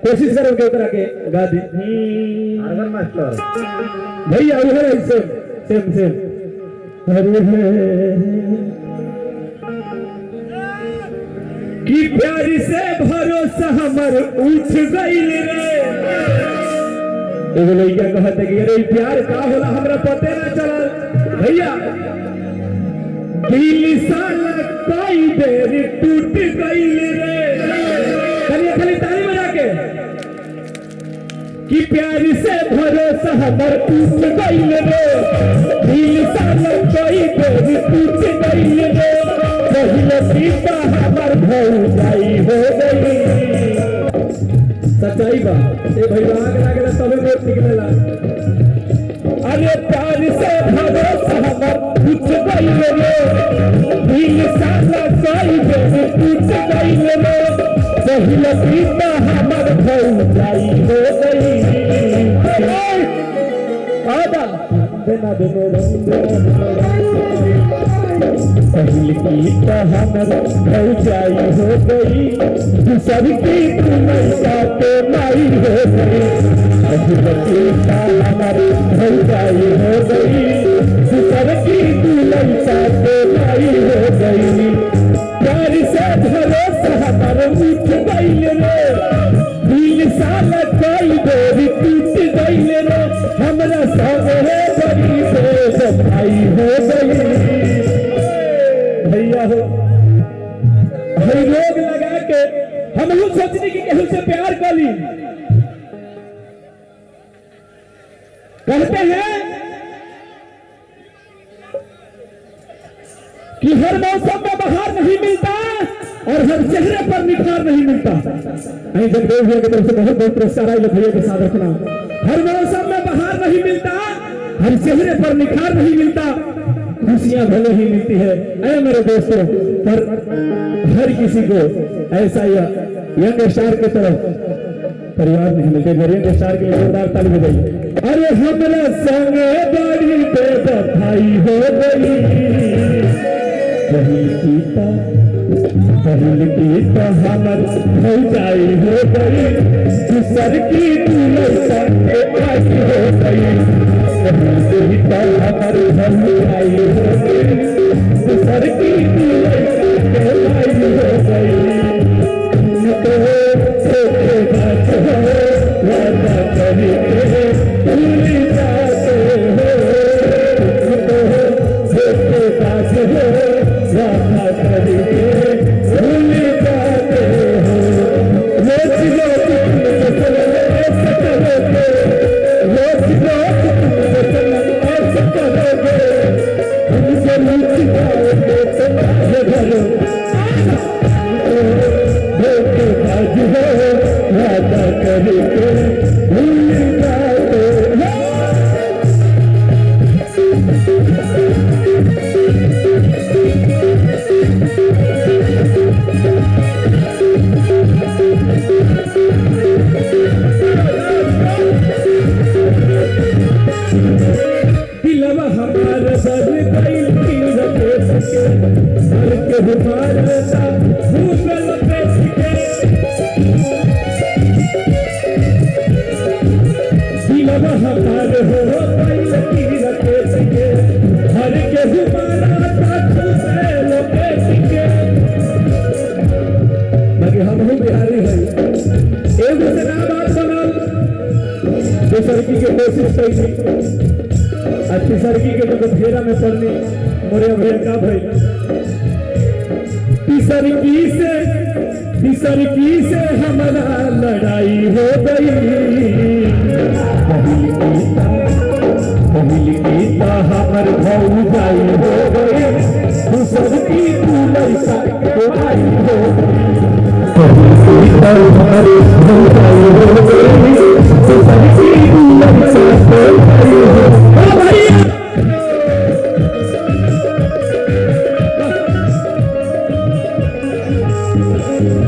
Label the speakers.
Speaker 1: कोशिश करो के ओकरा के गा दी।
Speaker 2: अरबन मास्टर
Speaker 1: भैया उधर है, सेम सेम सेम। अरे कि प्यार से भरोसा हमर उठ गइल रे। एगो लइका कहते कि अरे प्यार का होला हमरा पते ना चलल। भैया दिल साला कई बेर टूट गइल रे। खाली खाली ताली बजा के कि प्यार से भरोसा हमर टूट गइल रे, दिल साला कई बेर टूट गइल रे, पहिले सीता हमर भौजाई हो गई। सच्चाई बा ए भैया, आग लागेला तबे मोट निकलेला। अरे प्यार से भरोसा हमर टूट गइल रे, दिल साला कई बेर टूट गइल रे, पहिले सीता हमर भौजाई हो गई। आदा बिना बिनो पहली की तो हमर भौजाई हो गई, दूसर की तुमैया के माई हो गई। पहली की तो हमर भौजाई हो गई, दूसर की तुमैया के माई हो गई। प्यार से भरोसा हमर उठ गइल रे, दिल साला कई बेर टूट गइल रे, हमरा संगे बड़ी बेवफाई हो गई। भैया हो हर रोग लगा के हम लोग सोचने की केहू से प्यार कर ली। कहते हैं कि हर मौसम में बहार नहीं मिलता और हर चेहरे पर निखार नहीं मिलता। नहीं जगदेव भैया की तरफ से बहुत बहुत पुरस्कार आए, भैया के साथ रखना। हर मौसम में बहार नहीं मिलता, हर चेहरे पर निखार नहीं मिलता, खुशियां भले ही मिलती है अरे मेरे दोस्तों, पर हर किसी को ऐसा यंग स्टार की तरफ परिवार नहीं मिलते। यंग स्टार के लिए जोरदार ताली बजाइए। अरे हमरा संगे बड़ी बेवफाई हो गई, पहली की तो हमर भौजाई हो गई, दूसर की तुलसा के आई हो गई। पहली की तो हमर भौजाई हो गई, दूसर की तुलसा के आई हो गई। तो धोखेबाज हो वादा करके भूल जाते हो, तो धोखेबाज हो वादा करके भूल जाते हो। रोज रोज तुम ऐसा करोगे, रोज रोज तुम ऐसा करोगे, हमसे रूठ जाओगे तो भरो। धोखेबाज हो वादा करके भूल जाते हो। दिलवा हमार बन गइल तीर पेश के, हर के हमारता भूगल पेश के। दिलवा हमार हो गइल तीर पेश के, हर के हमारता भूगल पेश के। बाकी हम हूँ बिहारी है, एगो से ना बात बनल, दोसर की के कोशिश कैली, अच्छी सरकी के जब घेरा में पड़ने मोरे भैया का भाई तीसरकी से हमारा लड़ाई हो गई। पहली की तो हमर भौजाई हो गई, दूसर की तुलसा के आई हो गई। पहली की तो हमर भौजाई हो गई,